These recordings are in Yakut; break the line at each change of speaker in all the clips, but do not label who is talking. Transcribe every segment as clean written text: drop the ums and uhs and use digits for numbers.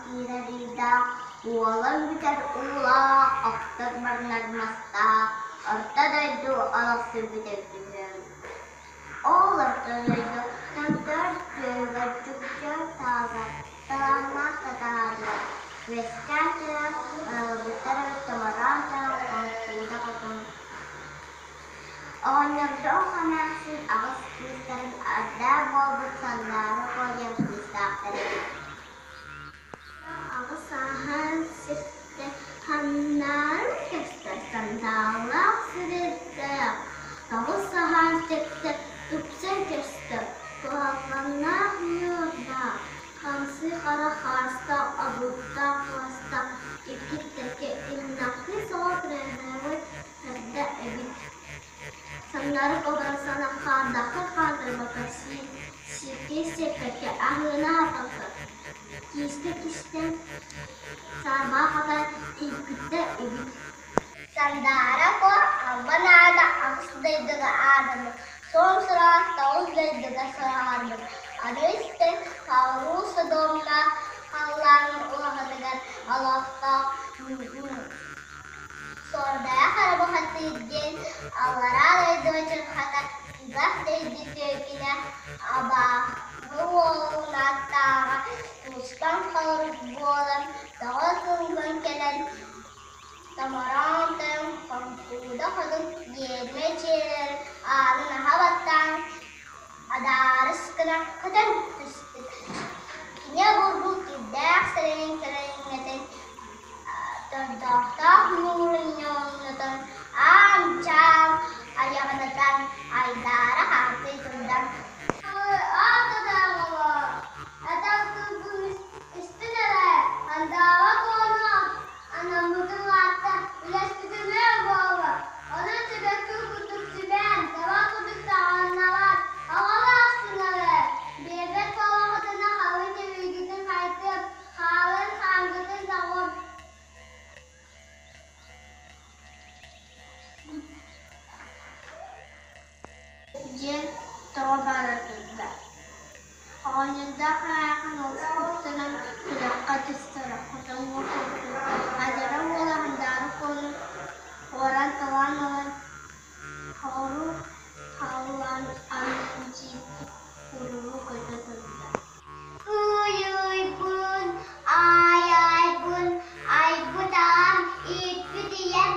киирэр ыйдаах, уолан бүтэр уулаах, охтор баранар мастаах, орто дойду олохсуйбут өйдүһүөм. Ол орто дойду томтор күөлүгэр чугдьар тааҕар, талааннаах татаардар, үөскээн туран, ыалбыттар томороон тойон хоҥкууда хотун Оҕонньордоох эмээхсин аҕыс кыыстарын ардаах буолбут Сандаара Куо диэн кыыстаахтар эбит. Аҕыс ааһан сиртэ ханнаан көстөр сандаалаах сирэйдээх, тоҕус аһаан сиртэ тупсан көстөр куһаҕаннаах ньуурдаах, хамсыы хара хаастаах, обуттаах уостаах, икки тэкэ иҥнэхтии соҕус кыраһыабай Эрдэ эбит. Самнары обрасана хаардахха хаардырбакка сиикэй сиэппэккэ аһыына аһаппакка киискэ кистэн саарбаҕа хатан ииппиттэр эбит. Сандаара Куо албан аата аҕыс дойдуга аатырбыт, суон сураҕа тоҕус дойдуга сураҕырбыт. Аны истэн Хауруу Содомнаах халлаанын улаханыгар олохтоох Суордаах Арабахатыыр диэн аллараа дойду чырхата түгэх дойду түөкүнэ абааһы уолун ааттааҕа туустан холорук буолан тоҕо сылгын кэлэн томороон тойон хоҥкууда хотун биэрмэ дьиэлэрин аанын аһа баттаан адаарыс гына көтөн түспүт. Кини обургу кирдээх сирэйин кэрэҥнэтэн Тордохтоох муҥурун ньоҥнотон, аан-чаан айаҕынатан айдаара хаһытыы турда. Атах тылбын истин эрэ, Андаала Куону анаммытын аатта үлэспитимээ буолла. Онон сибэкки курдук сибээн, таба курдук таҕанналаат, аҕалаахсын эрэ. Биэрбэт буоллаххытына халыҥ тимиргитин хайытыам, Хаалын хаангытын тоҕун диэн тоҕо бара турда. Оҕонньордоох эмээхсин олус куттанан күрэххэ түстэ, хотоҥҥо куоппут. Адьара уола Хандаары Куону уоран талаан ылан, соҕуруу хааллаан аннын сииппит куруруу көтө турда. Кыйыйбын, аайайбын, айбыт аҕам, ииппит ийэм,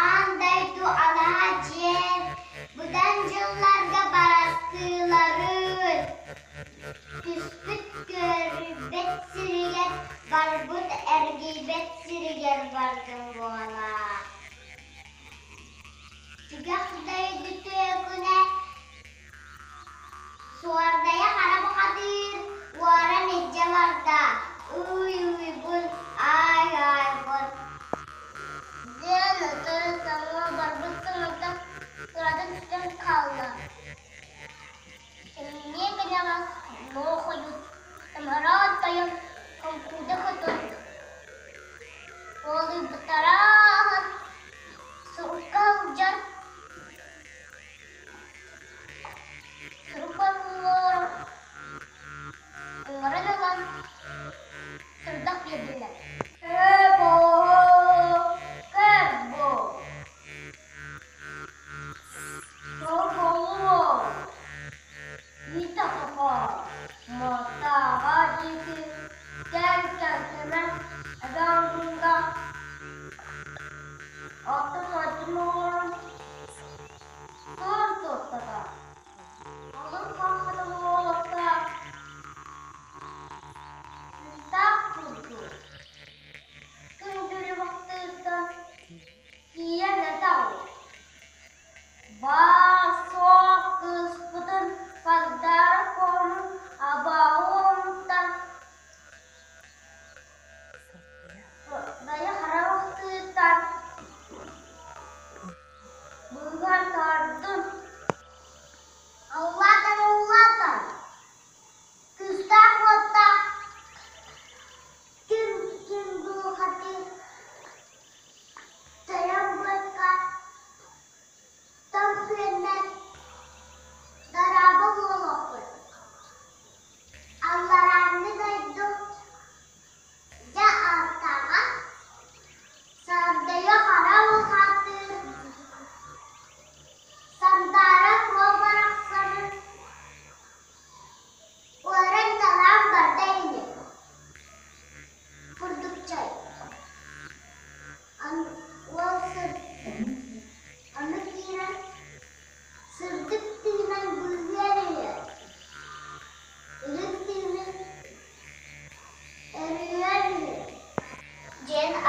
аан дойду алаһа дьиэм, быдан дьылларга барастыыларын, түспүт көрбөт сиригэр, барбыт эргийбэт сиригэр бардым буолаа. Түгэх дойду түөкүнэ Суордайа хара бухатыыр уоран илдьэ барда, ый-ыйбын, аай-аайбын диэн ытыры тоҥо барбыт саҥата кыратык түһэн хаалла. Кэмниэ кэнэҕэс луох ойут, томороон тойон хоҥкууда хотун уолуйбуттара ааһан сурукка сылдьан Сурук оҥорон ылан,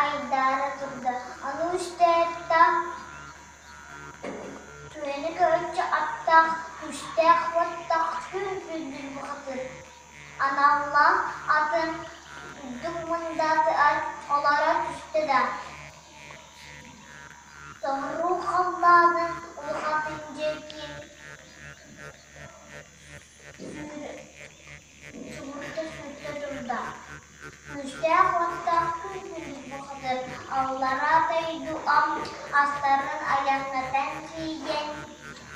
айдаара турда, аны үстээх Түгэни көрөччү аттаах, күүстээх уоттаах күн күндүл бухатыыр аналлаах атын үрдүк мындаатыгар олоро түстэ да, соҕуруу халлаанын улахатын диэки Субуручча сүүрдэ турда, күүстээх-уохтаах күн күндүл бухатыыр аллараа дойду астарын айаннатан тиийэн,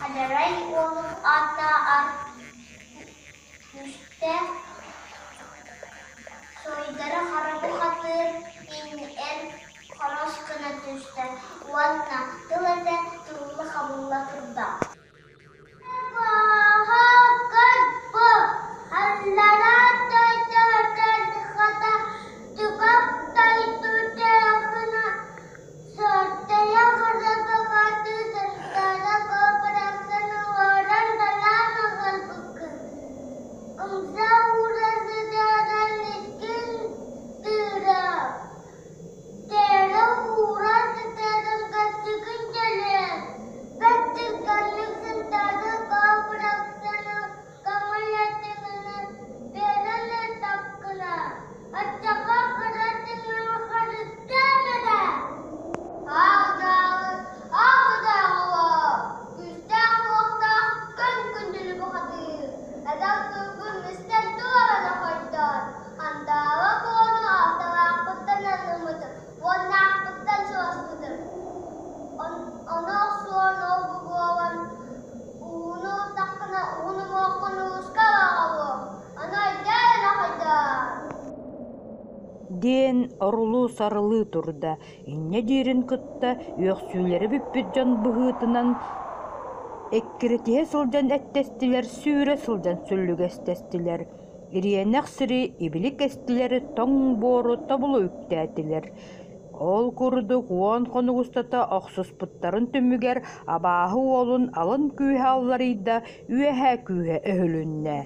Адьарай уолун ааттааҕар күүстээх Суруйдара хара бухатыыр иҥэр хорос гына түстэ уонна тыл этэ тылла-хабылла турда.
Тээрэ уура сытарын көрсүгүн дьөлүөн, бэрт түргэнник сынтаары коопырахсаны көҥүл этиҥинэн биэрэн ыыттаххына, оччоҕо кыра тыҥаҥ харыстыам этэ. Аах-дааҕы, аах-дааҕы күүстээх-уохтаах күн күндүлү бухатыыр, эдэр туйгун истэн туорана хойдоон, Хандаала Куону алталаахпыттан анныммытым уоннаахпыттан суоспутум. Ону охсуон ол-бу буолан, ууну устаххына уһун уҥуоххун ууска аҕалыам, ону өйдөөн эрэ хойдоор
диэн орулуу-сарылыы турда. Инньэ диирин кытта үөхсүүлэрэ бүппүт дьон быһыытынан эккирэтиһэ сылдьан эттэстилэр, сүүрэ сылдьан сүллүгэстэстилэр. Ириэнэх сири ибили кэстилэри тоҥ буору тобулу үктээтилэр. Ол курдук 10 хонук устата охсуспуттарын түмүгэр абааһы уолун алын күүһэ алларыйда, үөһээ күүһэ өһүлүннэ.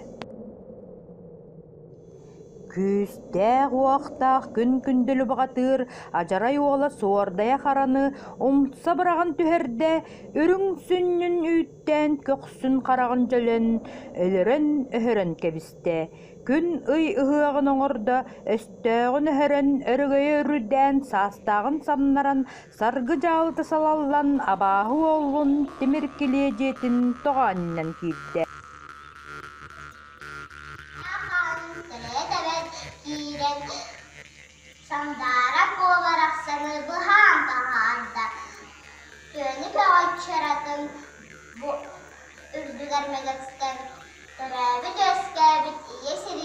Күүстээх-уохтаах күн күндүлү баҕатыыр адьарай уола Суордайа Хараны умса быраҕан түһэрдэ, үрүҥ сүнньүн үүттээн көхсүн хараҕын дьөлөн, өлөрөн-өһөрөн кэбистэ. Күн-ый ыһыаҕын оҥордо, өстөөҕүн өһөрөн, өрөгөйө үрдээн, саастааҕын самнаран, саргы дьаалыта салаллан, абааһы уолун тимир килиэ дьиэтин тоҕо анньан киирдэ.
Кэлэ тэбэн киирэн Сандаара куобарахсаны быһаан таһаарда, Түөнү көҕөччөр атын бу үрдүгэр мэлэстэн, төрөөбүт-үөскээбит ийэ сиригэр